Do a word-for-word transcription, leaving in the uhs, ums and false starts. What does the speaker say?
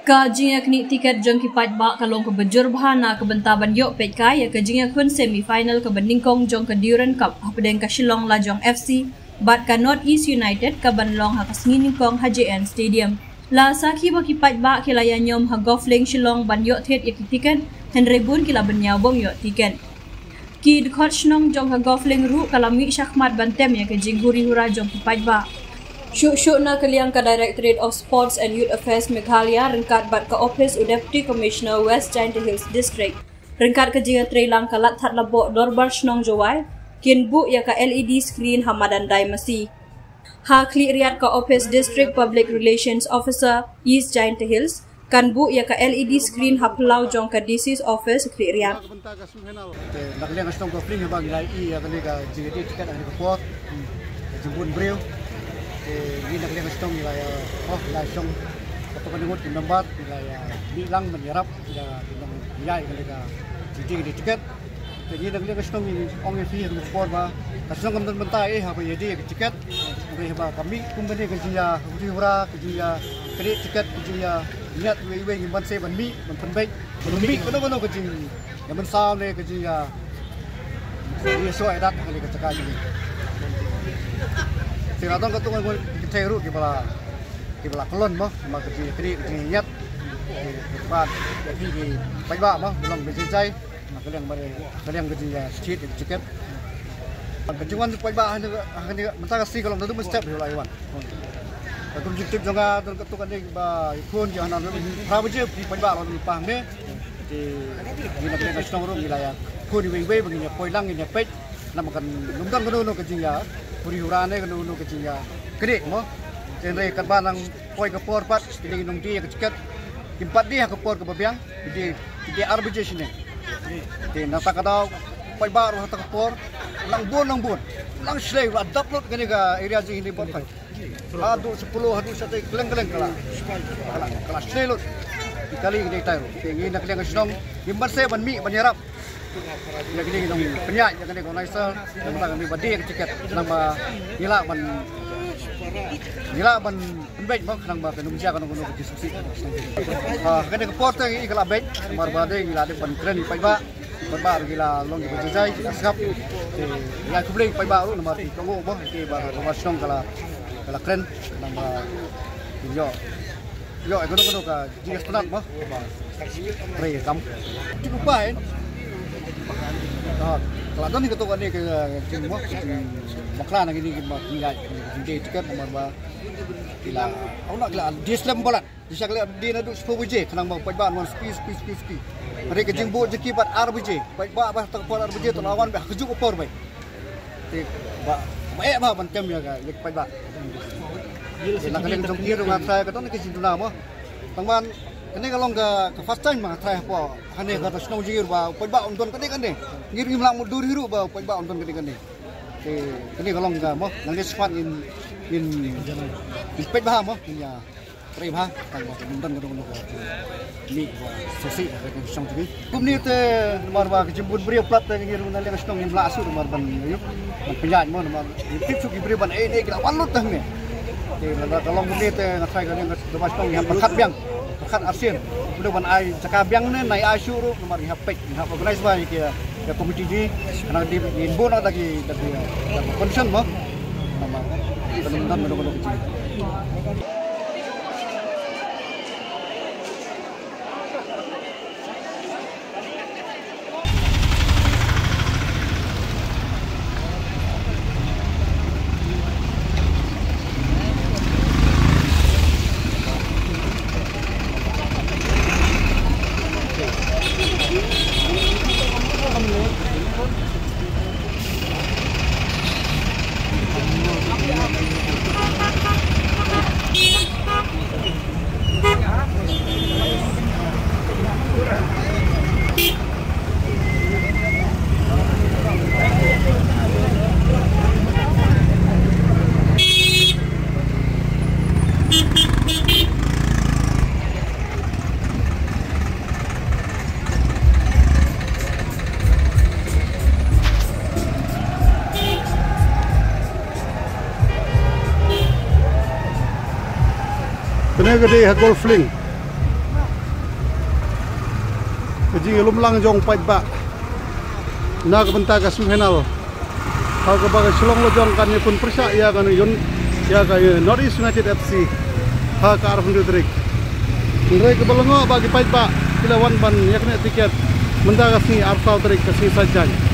Ka jingïaknieh tiket jong ki paidbah ka long kaba jur bha na ka bynta ban ïoh peit kai ïa ka jingïakhun semi final kaba nyngkong jong ka Durand Cup hapdeng ka Shillong Lajong F C bad ka North East United kaban long ha ka sngi nyngkong ha J N Stadium. La sakhi ba ki paidbah ki la ïa ñiom ha Golf Link Shillong ban ïoh thied ïa ki tiket, hynrei bun ki la bynñiaw bym ïoh tiket. Ki dkhot shnong jong ka Golf Link ruh ka la mih shakhmat ban tem ïa ka jinghuri hura jong ki paidbah. Shuh shuh na ka liang ka Directorate of Sports and Youth Affairs Meghalaya ryngkat bad ka ophis u Deputy Commissioner West Jaintia Hills District, ryngkat ka jingïatreilang ka Ladthadlaboh Dorbar Shnong Jowai, kin buh ïa ka L E D screen ha madan Dai Masi. Ha Khliehriat ka ophis District Public Relations Officer East Jaintia Hills kan buh ïa ka L E D screen ha phyllaw jong ka D C's office Khliehriat. Te na ka liang ka shnong Golf Link haba ngi la ïohi ïa kane ka jingïadie tiket ha kane ka por, ka jingbun briew. Te ngi na ka liang ka shnong ngi la ïa, oh, la shong katto katne ngut ki member ngi la ïa mih lang ban ïarap ïa ki nongïaid kane ka jingïadie tiket. Te ngi na ka liang ka shnong ngi ong ïa phi ha kane ka por ba ka shnong kam don bynta ei haba ïadie ka tiket. Hynrei haba ka mih kum kane ka jingïahuri hura, ka jingïaknieh tiket, ka jingïaniad iwei iwei ngim banse ban mih ban pynbeit, ban mih kano kano ka jing ïa mynsaw ne ka jingïa, ïa shoh ïa dat ha kane ka jaka jong ngi. Te la don katto katne ngut ki kynthei ruh kiba la, kiba la kyllon mo, namar ka jingïaknieh, ka jingïaniad. Te, te pat ïa phi ki paidbah mo, ki long ba jai jai. Ka liang ba, ka liang ka jingïa, eh, street, eh, tiket. Ka jingwan paidbah ha kane, ha kane mynta ka sngi ka long naduh mynstep hi la ïa wan. Ka kum jingtip jong nga don katto katne ba ïakhun ïa hanan phra baje paidbah la don lypa hangne. Te ngi na ka liang ka shnong ruh ngi la ïakhun iwei iwei ba ngin ïa poi lang ngin ïa peit. Namar kan ym don kano kano ka jingïa huri hura ne kano kano ka jingïa knieh mo. Te hynrei katba nang poi ka por pat, kine ki nongdie ïa ka tiket kim pat die ha ka por kaba biang, ki die, ki die ar baje shane. Te nangta ka daw paidbah ruh ha ta ka por lang bun, lang bun, lang shlei, la dap lut kane ka area jong ngi ba phai. Haduh Shipolo, haduh shatei kylleng kylleng ka la, ka la, ka la shlei lut. Ki kali kine tai ruh. Te ngi na ka liang ka shnong ngim banse ban mih ban ïarap ïa kine ki nongpynïaid, ïa kine ki organizer, namar ba die ka tiket, namar ba ngi lah ban, ngi lah ban pynbeit mo, khnang ba kan ym jia kano kano ka jingsuksi. Ah, kane ka por te ngi ka la beit, namar ba dei ngi la dep ban kren paidbah, paidbah ruh ki la long kiba jai jai, ki la sngap. Te ïa khublei paidbah ruh namar ki kohnguh mo, kiba ka shnong ka la, ka la kren, khnang ba kin ïoh, ïoh kano kano ka jingïasynei mo, ba trei kam. Ti ku pain. Ah, ka la don hi kato kane ka jingmo, jingmyntoi na kine ki ma, ki ïa, kine ki jingdie tiket namar ba ki la, au na ki la die slem palat. Di sha ki la die naduh shiphew baje, khnang ba paidbah wan spi, spi, spi, spi. Hynrei ka jingbuh jong ki pat ar baje, paidbah ba ha ta ka por ar baje, to la wan ba ha kajuh ka por beit. Te ba, ba eh ba ban tem ïa ka, ïa ka paidbah. Te na ka liang jong ki ruh nga tharai ka don ka jingduna mo. Tang ban kane ka long ka, ka first time ba nga tharai hapoh kane ka shnong jong ngi ruh ba paidbah um don kane kane. Ngi ruh ngim lah mutdur hi ruh ba paidbah um don kane kane. Te kane ka long ka mo, nangne shakhmat ngin, ngin, ngin peit bha mo, ngin ïa trei bha, tang ba kan ym don kano kano ka jingmih ba sngewsih ha ka shnong jong ngi. Kumne te namar ba ka jingbun briew palat te ngi ruh na liang shnong ngim lah shuh namar ban ïa ban pynïaid mo namar ngi tip shuh ki briew ban ei ne ki la wan lut te hangne. Te lada ka long kumne te nga tharai ka liang ka dorbar shnong ngi hap pyrkhat biang, pyrkhat arsien. Kumno ban ai jaka biang ne nai ai shuh ruh namar ngi hap peit, ngi hap organize bha ïa ki, ïa committee jong ngi. Khnang ba ngin bun da ki, da ki, da ki condition mo. Namar kan ym don kano kano ka jing Kane ka dei ha Golf Link. Jinglumlang jong paidbah na ka bynta ka semifinal ha kaba ka Shillong Lajong kan ïakun pyrshah ïa ka North East United F C ha ka arphew tarik. Hynrei kaba lyngngoh ba ki paidbah ki la wan ban ïaknieh tiket mynta ka sngi arphew tarik ka sngi Saitjaiñ.